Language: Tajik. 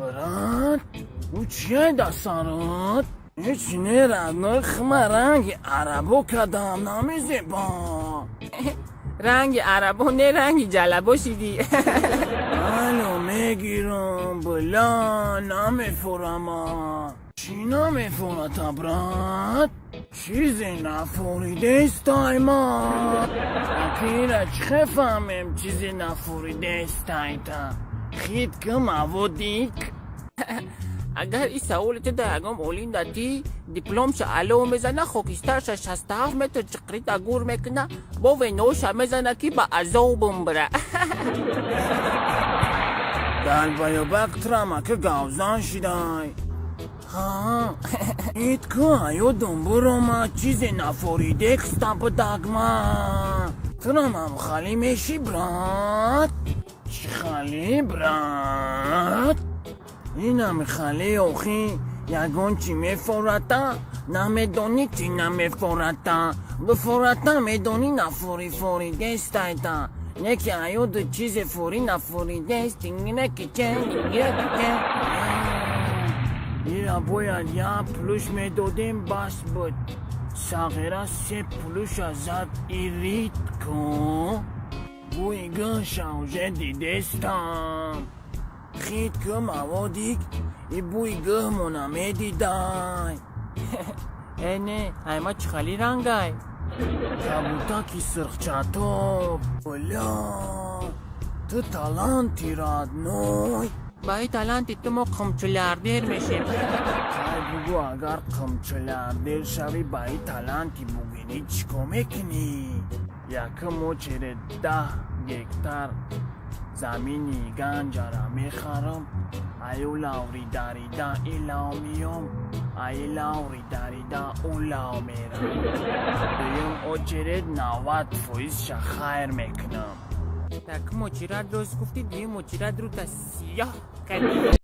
Брат, ӯ чия дастарат? Ҳеч не, родной, хма ранги арабо кадам, намезеба. Ранги арабо не, ранги ҷалабо шидӣ. Ало мегирам, била, намефорама. Чӣ намефората, брат? Чизе нафоридестайма. Акира чӣ фаҳмем, чизе нафоридестайта? Хит ки маводик. Агар ин саволи ту дар ягон олим датӣ, дипломша ало мезана, хокистарша 67 метр чиқрита гур мекуна, бо веноша мезана, ки ба азобум бира. Дар баябак трамака гавзан шидай. Ҳа, ит ку аёдум буромад, чизе нафоридекста будагма. Турамам хали меши, брат? Чӣ хали, брат? Инами хали охи, ягон чӣ мефората, намедонӣ чӣ намефората. Бифората, медонӣ, нафори форидестайта. Не ки аёду чизе фори нафоридест, неки че, неки че. Ира бояд як плюс медодем, бас буд. Сағира се плюша зад, ирид ку. Бӯи гӯша уже дидестам. Хит ку маводик, и бӯи гӯҳмона медидай. Э, не, айма чӣ хали рангай? Кабутаки сирхчатоб. Бля, ту таланти, родной. Ба ин таланти ту мо қумчулярдер мешем. Хай, бугӯ, агар қумчулярдер шавӣ, ба ин таланти бугинӣ чӣ кор мекунӣ? Якум очередь 10 гектар замини ганҷара мехарам, аю лаври дарида илав миём, аи лаври дарида ӯ лав мерам. Дуюм очередь 90 фоизша хайр мекунам. Якум очередь рост гуфтӣ, дуюм очередь рута сиёҳ кардӣ.